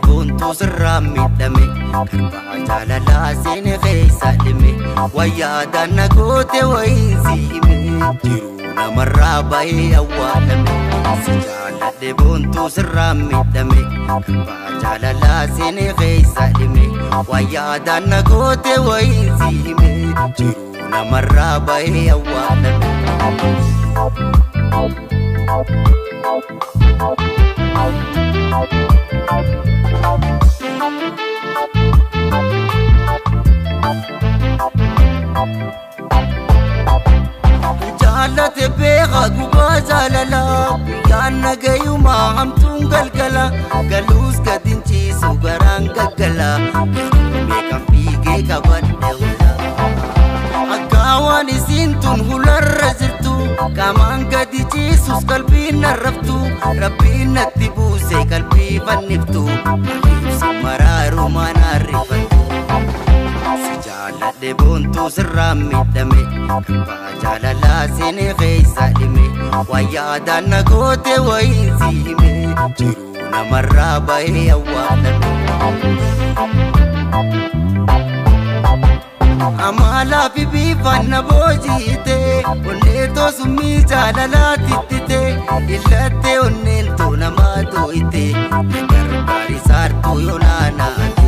Buntu sirraa miidhame garbaa jaalalaa seene keessa dhime wayyaa na goote wayiin si hime jiruu namarraa bahee awwaalame si jaaladhe buntu sirraa miidhame garbaa jaalalaa seene keessa dhime wayyaa na goote wayiin si hime jiruu namarraa bahee awwaalame. Jaalate beekaa gubaa jaalalaa guyyaan nagayumaa hamtuun galgala galuus gadi hin ciisu garaan gaggala meeqan fiigee qabadhe hula akka waan isiin tun hularra jirtu qaamaan gadi ciisus qalbiin narraftu rabbiin natti buuse qalbii fanniftu maaliif si maraaru maanaarrifattu. Jaaladhe boontuu sirraa miidhame garbaa jaalalaa seene keessa dhime wayyaa na goote wayiin si hime jiruu namarraa bahee awwaalame. Amaalaa fi bifaan na boojiite onnee toosumii jaalalaa tittite illattee onneen too namaa too'ite na gargaari saartuu yoo naanaate.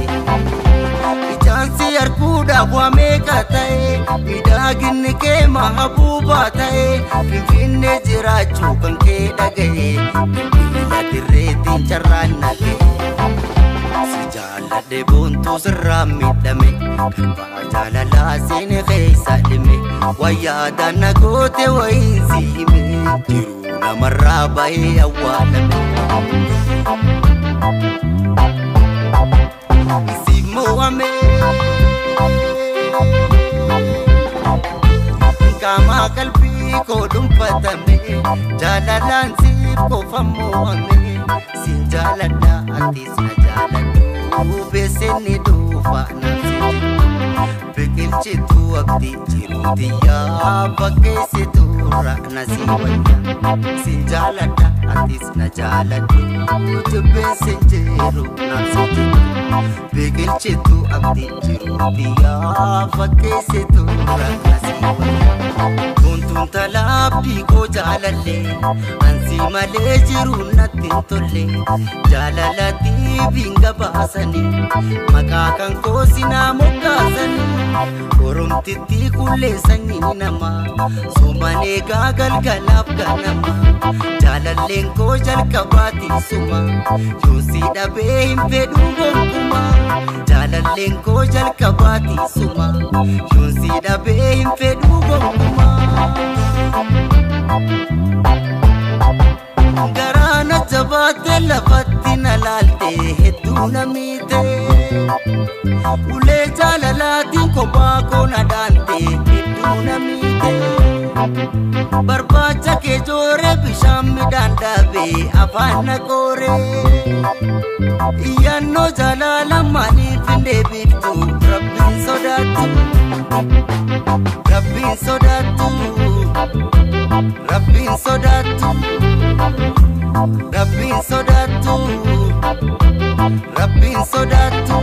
Ijaansi arguudhaaf waa meeqa ta'e miidhaginni kee mahabuubaa ta'e finfinnee jiraachuu kan kee dhaga'e bilbila dirreetiin carraan naga'e. Si jaaladhe boontuu sirraa miidhame garbaa jaalalaa seene keessa dhime wayyaa na goote wayiin si hime jiruu namarraa bahee awwaalame. Qaamaa qalbii koo dhuunfatame jaalalaan siif qofa mo'ame sin jaaladha atis na jaaladhu beessenni dhufa naaf si jiru biqilchituu abdii jiruutiyyaa fakkeessituu raqna si wayya sin jaaladha atis na jaaladhu jibbeessin jiru naaf si jiru biqilchituu abdii jiruutiyyaa fakkeessituu raqna si wayya. Buntuun talaabdii koo jaalallee ansi malee jiruun natti hin tolle jaalalatiif hin gabaasanii maqaa kan koo sinaa moggaasanii oromtittii kullee sanyii namaa sooman eegaa galgalaaf ganama jaalalleen koo jalqabaatii suma yoo si dhabee hin fedhuu gonkumaa jaalalleen koo jalqabaatii suma yoo si dhabee hin fedhuu gonkumaa. Garaana jabaate lafatti na laalte hedduu na miite ulee jaalalaatiin kophaa koo na daante hedduu na miite barbaacha kee jooree bishaan midhaan dhaabee afaan na qooree iyyannoo jaalala maaliif hin deebiftu rabbiin sodaattu rabbiin sodaattu rabbiin sodaattu rabbiin sodaattu rabbiin sodaattu.